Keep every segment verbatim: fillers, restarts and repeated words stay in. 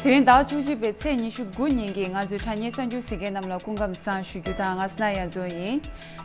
དེ་རིང་ཟླ་བ་བཅུ་གཅིག་པའི་ཚེས་ཉི་ཤུ་དགུ་ཉིན་གྱི་ང་ཚོའི་དྲ་བརྙན་གསར་འགྱུར་གཟིགས་མཁན་རྣམས་ལ་སྐུ་ཁམས་བཟང་ཞུ་རྒྱུ་དང་། ང་སྣ་ཡ་མཚོ་ཡིན།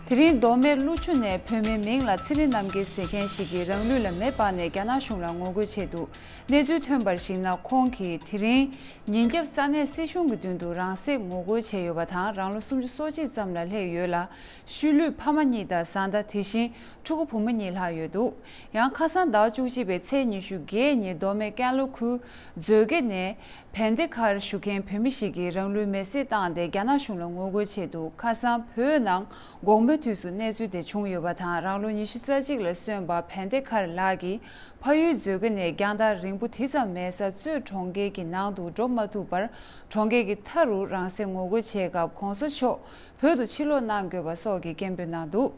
དེ་རིང་མདོ་སྨད་ཀླུ་ཆུ་ནས་བོད་མིའི་མིང་ལ་ཚེ་རིང་རྣམ་རྒྱལ་ཟེར་མཁན་ཞིག་གིས་རང་ལུས་ལ་མེ་སྤར་ནས་རྒྱ་ནག་གཞུང་ལ་ངོ་རྒོལ་བྱས་འདུག་གནས་ཚུལ་ཐོན་པར་གཞིགས་ན། ཁོང་གིས་དེ་རིང་ཉིན་རྒྱབ་ས་གནས་སྲིད་གཞུང་གི་མདུན་དུ་རང་སྲེག་ངོ་རྒོལ་བྱས་ཡོད་པ་དང་། རང་ལོ་སུམ་ཅུ་སོ་གཅིག་ཙམ་ལ་སླེབས་ཡོད་ལ། ཤི་ལུས་ཕ་མ་གཉིས་དང་བཟའ་ཟླ། དེ་བཞིན་ཕྲུ་གུ་བུ་མོ་གཉིས་ལྷག་ཡོད་འདུག་ཡང་ཁ་སང་ཟླ་བ་བཅུ་གཅིག་པའི་ཚེས་ཉི་ཤུ་བརྒྱད་ཉིན་མདོ་སྨད་ཀན་ལྷོ་ཁུལ་མཛོད་དགེ་ནས་བན་དེ་ཁར་བཞུགས་མཁན་བོད་མི་ཞིག་གིས་རང་ལུས་མེ་བསྲེགས་བཏང་སྟེ་རྒྱ་ནག་གཞུང་ལ་ངོ་རྒོལ་བྱས་འདུག་ཁ་སང་བོད་ནང་དགོང་མོའི་དུས་སུ་གནས་ཚུལ་དེ་བྱུང་ཡོད་པ་དང་། རང་ལོ་ཉི་ཤུ་རྩ་གཅིག་ལ་སོན་པ་བན་དེ་ཁར་ལགས་ཀྱིས་ཕ་ཡུལ་མཛོད་དགེ་ནས་རྒྱང་ཐག་རིང་པོ་དེ་ཙམ་མེད་ས་གཙོས་གྲོང་ཁྱེར་གྱི་ནང་དུ་འགྲོ་མ་ཐུབ་པར། གྲོང་ཁྱེར་གྱི་མཐའ་རུ་རང་སྲེག་ངོ་རྒོལ་བྱས་སྐབས་གོང་ས་མཆོག་བོད་དུ་ཕྱིར་ལོག་གནང་དགོས་པ་སོགས་ཀྱི་སྐད་འབོད་གནང་འདུག་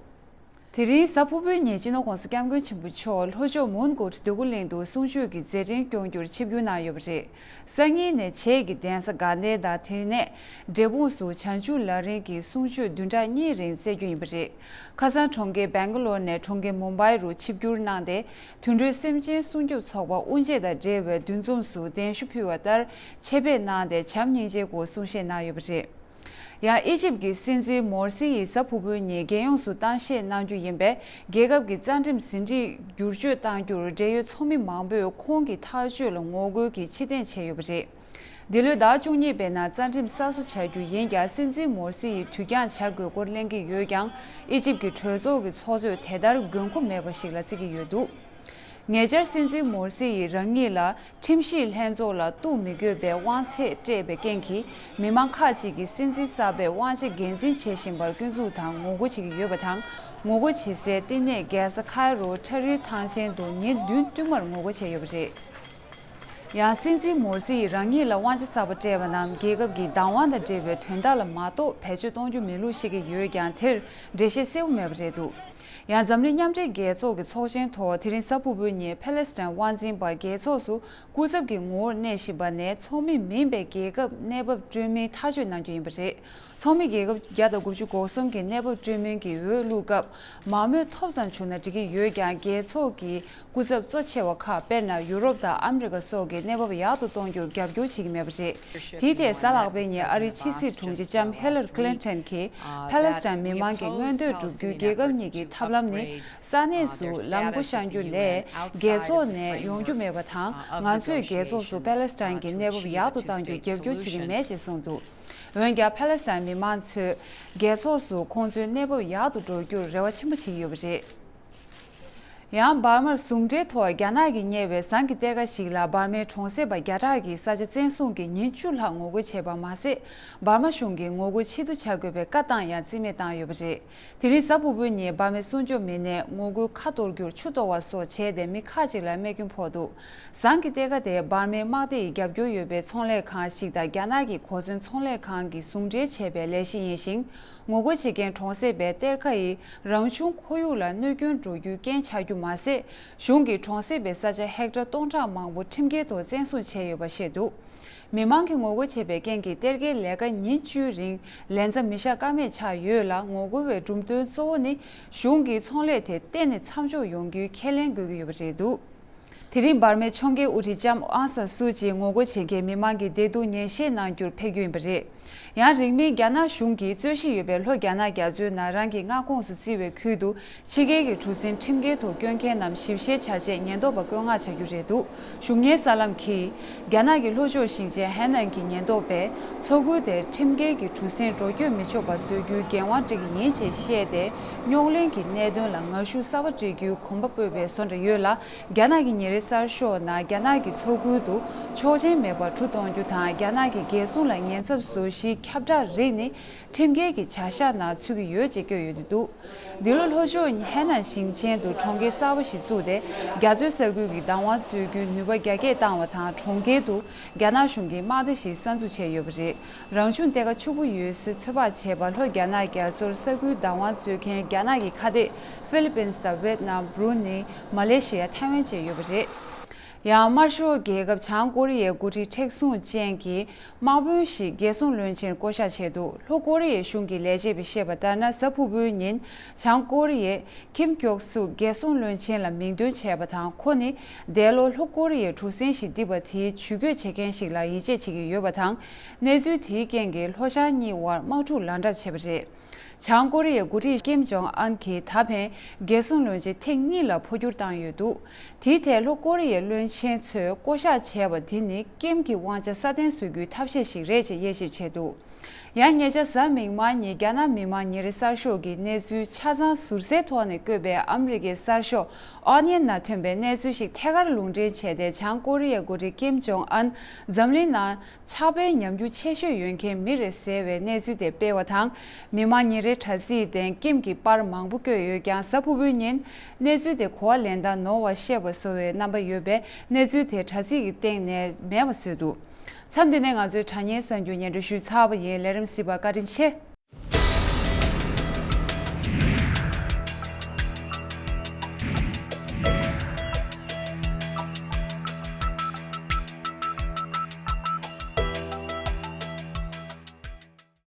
དེ་རིང་གཟའ་ཕུར་བུའི་ཉིན་སྤྱི་ནོར་༧གོང་ས་༧སྐྱབས་མགོན་ཆེན་པོ་མཆོག་ལྷོ་ཕྱོགས་མོན་གྷོ་འདོད་རྒུ་གླིང་དུ་གསུང་ཆོས་ཀྱི་མཛད་འཕྲིན་སྐྱོང་རྒྱུར་ཆིབས་བསྒྱུར་གནང་ཡོད་པ་རེད། སང་ཉིན་ནས་བྱེས་ཀྱི་གདན་ས་དགའ་ལྡན་དང་། དེ་ནས་འབྲས་སྤུངས་སུ་བྱང་ཆུབ་ལམ་རིམ་གྱི་གསུང་ཆོས་བདུན་ཕྲག་གཉིས་རིང་སྩལ་རྒྱུ་ཡིན་པ་རེད། ཁ་སང་གྲོང་ཁྱེར་སྦེང་ག་ལོར་ནས་གྲོང་ཁྱེར་མུམ་བྷའི་རུ་ཆིབས་བསྒྱུར་གནང་སྟེ། དུད་འགྲོའི་སེམས་ཅན་སྲུང་སྐྱོབ་ཚོགས་པ་དབུ་འབྱེད་དང་འབྲེལ་བའི་འདུ་འཛོམས་སུ་གདན་ཞུ་ཕུལ་བ་ལྟར་ཆེད་ཕེབས་གནང་སྟེ། བྱམས་སྙིང་རྗེའི་སྐོར་གསུང་བཤད་གནང་ཡོད་པ་རེད། ཡང་ཨི་ཇིབ་ཀྱི་སྲིད་འཛིན་མོར་སི་ཡིས་གཟའ་ཕུར་བུའི་ཉིན་རྒྱལ་ཡོངས་སུ་གཏམ་བཤད་གནང་རྒྱུ་ཡིན་པས། རྒྱལ་ཁབ་ཀྱི་རྩ་ཁྲིམས་ཟིན་བྲིས་བསྒྱུར་བཅོས་གཏང་རྒྱུར་འབྲེལ་ཡོད་ཚོགས་མི་མང་པོས་ཁོང་གི་ཐག་གཅོད་ལ་ངོ་རྒོལ་གྱིས་ཕྱིར་འཐེན་བྱས་ཡོད་པ་རེད། འདི་ལོའི་ཟླ་བཅུ་གཉིས་པའི་ནང་རྩ་ཁྲིམས་གསར་བཟོ་བྱ་རྒྱུ་ཡིན་ཀྱང་། སྲིད་འཛིན་མོར་སི་ཡིས་དུས་འགྱངས་བྱ་དགོས་སྐོར་གླེང་གི་ཡོད་ཀྱང་། ཨི་ཇིབ་ཀྱི་གྲོས་ཚོགས་ཀྱི་ཚོགས་གཙོས་དེ་ལྟར་དགོས་མཁོ་མེད་པ་ཞིག་ལ་བརྩི་གི་ཡོད་འདུག་ཉེ་ཆར་སྲིད་འཛིན་མོར་སི་ཡིས་རང་ཉིད་ལ་ཁྲིམས་ཞིབ་ལྷན་ཚོགས་ལ་གཏུག་མི་དགོས་པའི་དབང་ཚད་སྤྲད་པའི་རྐྱེན་གྱིས། མི་མང་ཁག་ཅིག་གིས་སྲིད་འཛིན་གསར་པས་དབང་ཆ་སྒེར་འཛིན་བྱེད་བཞིན་པར་སྐྱོན་འཛུགས་དང་ངོ་རྒོལ་བྱེད་ཀྱི་ཡོད་པ་དང་། ངོ་རྒོལ་བྱེད་སའི་བསྟི་གནས་རྒྱལ་ས་ཁའི་རོ་ཁྲ་རིལ་ཐང་ཆེན་དུ་ཉིན་བདུན་བསྟུད་མར་ངོ་རྒོལ་བྱས་ཡོད་པ་རེད། ཡང་སྲིད་འཛིན་མོར་སི་ཡིས་རང་ཉིད་ལ་དབང་ཆ་གསར་པ་སྤྲད་པ་རྣམས་རྒྱལ་ཁབ་ཀྱི་བདག་དབང་དང་འབྲེལ་བའི་དོན་དག་ལ་མ་གཏོགས་བེད་སྤྱོད་གཏོང་རྒྱུ་མིན་ལུགས་བཤད་ཀྱི་ཡོད་ཀྱང་། དེར་འགྲེལ་བཤད་གསལ་པོ་མེད་པ་རེད་འདུག་ཡང་འཛམ་གླིང་མཉམ་འབྲེལ་རྒྱལ་ཚོགས་ཀྱི་ཚོགས་ཆེན་ཐོག་དེ་རིང་གཟའ་ཕུར་བུའི་ཉིན་ཕཱ་ལེ་སི་ཐན་དབང་འཛིན་པ་རྒྱལ་ཚོགས་སུ་སྐུ་ཚབ་ཀྱི་ངོ་བོར་གནས་བཞིན་པ་ནས། ཚོགས་མི་མིན་པའི་རྒྱལ་ཁབ་གནས་བབ་སྤྲོད་མིན་ཐག་གཅོད་གནང་རྒྱུ་ཡིན་པ་རེད། ཚོགས་མི་རྒྱལ་ཁབ་བརྒྱ་དང་དགུ་བཅུ་གོ་གསུམ་གྱི་གནས་བབ་སྤྲོད་མིན་གྱི་འོས་བླུགས་སྐབས་མང་མོས་ཐོབ་ཙམ་བྱུང་ན་འགྲིག་གི་ཡོད་ཀྱང་། རྒྱལ་ཚོགས་ཀྱི་སྐུ་ཚབ་གཙོ་ཆེ་བ་ཁག་དཔེར་ན། ཡུ་རོབ་དང་ཨ་མི་རི་ཀ་སོགས་ཀྱིས་གནས་བབ་ཡག་ཏུ་གཏོང་རྒྱུར་རྒྱབ་སྐྱོར་བྱེད་ཀྱི་མེད་པ་རེད། དེའི་ཐད་གཟའ་ལྷག་པའི་ཉིན་ཨ་རིའི་ཕྱི་སྲིད་དྲུང་ཆེ་ལྕམ་ཧི་ལ་རི་ཀླིན་ཊོན་གྱིས། ཕཱ་ལེ་སི་ཐན་མི་མང་གི་མངོན་འདོད་བསྒྲུབ་རྒྱུའི་རྒྱལ་ཁབ་གཉིས་ཀྱི་ཐབས་ལམ་ནི། ས་གནས་སུ་ལམ་སྒོ་བཤམས་རྒྱུ་ལས་རྒྱལ་ཚོགས་ནས་ཡོང་རྒྱུ་མེད་པ་དང་། ང་ཚོས་རྒྱལ་ཚོགས་སུ་ཕཱ་ལེ་སི་ཐན་གྱི་གནས་བབ་ཡག་ཏུ་གཏང་རྒྱུར་རྒྱབ་སྐྱོར་བྱེད་ཀྱི་མེད་ཅེས་གསུངས་འདུག་འོན་ཀྱང་། ཕཱ་ལེ་སི་ཐན་མི་མང་ཚོས་རྒྱལ་ཚོགས་སུ་ཁོང་ཚོའི་གནས་བབ་ཡག་ཏུ་འགྲོ་རྒྱུར་རེ་བ་ཆེན་པོ་བྱེད་ཀྱི་ཡོད་པ་རེད། ཡང་འབར་མར་ཟུང་འབྲེལ་ཐོག་རྒྱ་ནག་གིས་གཉེར་བའི་ཟངས་ཀྱི་གཏེར་ཁ་ཞིག་ལ་འབར་མའི་གྲོང་གསེབ་པ་བརྒྱ་ཕྲག་གིས་ས་ཆ་བཙན་བཟུང་གིས་ཉིན་བཅུ་ལྷག་ངོ་རྒོལ་བྱས་པ་མ་ཟད། འབར་མ་གཞུང་གིས་ངོ་རྒོལ་ཕྱིར་བསྡུ་བྱ་དགོས་པའི་བཀའ་བཏང་ཡང་རྩིས་མེད་བཏང་ཡོད་པ་རེད། དེ་རིང་གཟའ་ཕུར་བུའི་ཉིན་འབར་མའི་སྲུང་སྐྱོབ་མི་སྣས་ངོ་རྒོལ་ཁ་གཏོར་རྒྱུར་ཆུ་གཏོར་བ་སོགས་བྱས་ཏེ། མི་ཁག་ཅིག་ལ་རྨས་སྐྱོན་ཕོག་འདུག་ཟངས་ཀྱི་གཏེར་ཁ་དེ་འབར་མའི་དམག་སྡེ་ཡི་རྒྱབ་སྐྱོར་ཡོད་པའི་ཚོང་ལས་ཁང་ཞིག་དང་རྒྱ་ནག་གི་གོ་མཚོན་ཚོང་ལས་ཁང་གིས་ཟུང་འབྲེལ་བྱས་པའི་ལས་གཞི་ཡིན་ཞིང་། ངོ་རྒོལ་བྱེད་མཁན་གྲོང་གསེབ་པས་གཏེར་ཁ་ཡིས་རང་བྱུང་ཁོར་ཡུག་ལ་གནོད་སྐྱོན་འགྲོ་རྒྱུའི་རྐྱེན་ཆགས་རྒྱུ་མ་ཟད། གཞུང་གིས་གྲོང་གསེབ་པའི་ས་ཆ་ཧེག་ཊར་སྟོང་ཕྲག་མང་པོ་ཁྲིམས་འགལ་ཐོག་བཙན་བཟུང་བྱས་ཡོད་པ་བཤད་འདུག་མི་མང་གིས་ངོ་རྒོལ་བྱས་པའི་རྐྱེན་གྱིས། གཏེར་ཁའི་ལས་ཀ་ཉིན་བཅུའི་རིང་ལས་མཚམས་མི་བཞག་ཀ་མེད་ཆགས་ཡོད་ལ། ངོ་རྒོལ་བའི་གྲུབ་དོན་གཙོ་བོ་ནི། གཞུང་གིས་ཚོང་ལས་དེ་གཏན་ནས་མཚམས་འཇོག་ཡོང་རྒྱུའི་ཁས་ལེན་དགོས་ཀྱི་ཡོད་པ་རེད་འདུག་དེ་རིང་འབར་མའི་ཕྱོགས་འགལ་དབུ་ཁྲིད་ལྕམ་ཨང་སན་སུའུ་ཅི་ངོ་རྒོལ་བྱེད་མཁན་མི་མང་གི་བདེ་སྡུག་ཉན་བཤད་གནང་རྒྱུར་ཕེབས་རྒྱུ་ཡིན་པ་རེད། ཡང་རིང་མིན་རྒྱ་ནག་གཞུང་གིས་རྩོད་གཞི་ཡོད་པའི་ལྷོ་རྒྱ་ནག་རྒྱ་མཚོའི་ནང་རང་གི་མངའ་ཁོངས་སུ་བརྩི་བའི་ཁུལ་དུ། ཕྱི་རྒྱལ་གྱི་གྲུ་གཟིངས་ཁྲིམས་འགལ་དུ་བསྐྱོན་མཁན་རྣམས་ཞིབ་བཤེར་བྱ་ཆེད་ཉེན་རྟོག་པ་བསྐོ་མངགས་བྱ་རྒྱུ་རེད་འདུག་གཞུང་གཉེར་གསར་ལམ་གྱིས། རྒྱ་ནག་གི་ལྷོ་ཕྱོགས་ཞིང་ཆེན་ཧེ་ནན་གྱི་ཉེན་རྟོག་པས། མཚོ་ཁུལ་དེར་ཁྲིམས་འགལ་གྱི་གྲུ་གཟིངས་འགྲོ་སྐྱོད་མི་ཆོག་པ་བཟོ་རྒྱུའི་འགན་དབང་སྤྲད་ཀྱི་ཡིན་ཅེས་བཤད་དེ། རྙོག་གླེང་གི་གནད་དོན་ལ་ངར་ཤུགས་གསར་པ་སྤྲད་རྒྱུའི་གོམ་པ་སྤོས་པའི་བཟོ་འདྲ་ཡོད་ལ། རྒྱ་ནག་གི་ཉིན་རེའི་གསར་ཤོག་ནང་རྒྱ་ནག་གི་མཚོ་ཁུལ་དུ་ཆོག་མཆན་མེད་པར་གྲུ་གཏོང་རྒྱུ་དང་། རྒྱ་ནག་གི་རྒྱལ་སྲུང་ལ་ཉེན་ཚབས་བཟོ་གཞིའི་ཁྱབ་བསྒྲགས་རིགས་ནི་ཁྲིམས་འགལ་གྱི་བྱ་གཞག་ནང་ཚུད་ཀྱི་ཡོད་ཅེས་བཀོད་ཡོད་འདུག་འདི་ལོ་ལྷོ་ཕྱོགས་ཧེ་ནན་ཞིང་ཆེན་དུ་གྲོང་ཁྱེར་གསར་པ་ཞིག་བཙུགས་ཏེ། རྒྱ་མཚོའི་ས་ཁུལ་གྱི་བདག་དབང་རྩོད་རྒྱུའི་ནུས་པ་རྒྱ་སྐྱེད་བཏང་བ་དང་། གྲོང་ཁྱེར་དུ་རྒྱ་ནག་གཞུང་གི་དམག་སྡེ་ཞིག་གསར་འཛུགས་བྱས་ཡོད་པ་རེད། རང་བྱུང་གཏེར་ཁ་ཕྱུག་པོ་ཡོད་སའི་ཚོད་དཔག་བྱས་པ། ལྷོ་རྒྱ་ནག་རྒྱ་མཚོར་ས་ཁུལ་བདག་དབང་རྩོད་མཁན་རྒྱ་ནག་གི་ཁ་གཏད་ཧྥི་ལི་པིན་དང་ཝེད་ནམ། བྷུ་རུ་ནེ། མ་ལེ་ཤི་ཡ། ཐའེ་ཝན་བཅས་ཡོད་པ་རེད། ཡང་དམར་ཤོག་རྒྱལ་ཁབ་བྱང་ཀོ་རི་ཡའི་འགོ་ཁྲིད་མཁྲེགས་བཟུང་ཅན་གྱི་དམག་དཔོན་ཞིག་རྒྱལ་སྲུང་བློན་ཆེན་བསྐོ་གཞག་བྱས་འདུག་ལྷོ་ཀོ་རི་ཡའི་གཞུང་གི་ལས་བྱེད་པས་བཤད་པ་ལྟར་ན། གཟའ་ཕུར་བུའི་ཉིན་བྱང་ཀོ་རི་ཡས་ཁིམ་ཀྱོག་སུག་རྒྱལ་སྲུང་བློན་ཆེན་ལ་མིང་འདོན་བྱས་པ་དང་། ཁོ་ནི་འདས་ལོ་ལྷོ་ཀོ་རི་ཡའི་གྲུ་གཟིངས་ཤིག་བརྡིབས་པ་དེའི་ཇུས་འགོད་བྱེད་མཁན་ཞིག་ལ་ཡིད་ཆེས་བྱེད་ཀྱི་ཡོད་པ་དང་། གནས་ཚུལ་དེའི་རྐྱེན་གྱིས་ལྷོ་བྱང་གཉིས་དབར་དམག་འཁྲུག་ལངས་གྲབས་བྱས་པ་རེད། བྱང་ཀོ་རི་ཡའི་འགོ་ཁྲིད་ཀིམ་ཇོང་ཨན་གྱིས་ད་ཕན་རྒྱལ་སྲུང་བློན་ཆེན་ཐེངས་གཉིས་ལ་འཕོ་འགྱུར་བཏང་ཡོད་འདུག་དེའི་ཐད་ལྷོ་ཀོ་རི་ཡའི་བློན་ཆེན་ཚོས་བསྐོ་གཞག་བྱས་པ་འདི་ནི་ཀིམ་གྱི་དབང་ཆ་སྲ་བརྟན་བཟོ་རྒྱུའི་ཐབས་ཤེས་ཤིག་རེད་ཅེས་དབྱེ་ཞིབ་བྱས་འདུག་ཡང་ཉེ་ཆར་གཟའ་མིག་དམར་ཉིན་རྒྱ་ནག་མི་དམངས་ཉིན་རེ་གསར་ཤོག་གིས་གནས་ཚུལ་ཆ་ཚང་ཟུར་གསལ་ཐོག་ནས་བཀོད་པའི་ཨ་མི་རི་ཀའི་གསར་ཤོག་ཨོ་ནི་ཡན་ནང་ཐོན་པའི་གནས་ཚུལ་ཞིག་ཐད་ཀར་ལུང་འདྲེན་བྱས་ཏེ། བྱང་ཀོ་རི་ཡའི་འགོ་ཁྲིད་ཀིམ་ཇོང་ཨན་འཛམ་གླིང་ནང་ཆགས་པའི་ཉམས་འགྱུར་ཆེ་ཤོས་ཡོད་མཁན་མི་རེད་ཟེར་བའི་གནས་ཚུལ་དེ་སྤེལ་བ་དང་། མི་དམངས་ཉིན་རེའི་དྲ་ཚིགས་སྟེང་ཀིམ་གྱི་པར་མང་པོ་བཀོད་ཡོད་ཀྱང་། གཟའ་ཕུར་བུའི་ཉིན་གནས་ཚུལ་དེ་གོ་བ་ལེན་སྟངས་ནོར་བ་བཤད་པ་བཟོ་བའི་རྣམ་པ་ཡོད་པས། གནས་ཚུལ་དེ་དྲ་ཚིགས་ཀྱི་སྟེང་ནས་མེད་པ་བཟོས་འདུག་མཚམས་འདི་ནས་ང་ཚོའི་དྲ་བརྙན་གསར་འགྱུར་སྙན་སྒྲོན་ཞུས་ཚར་བ་ཡིན། ལས་རིམ་གཟིགས་པར་བཀའ་དྲིན་ཆེ།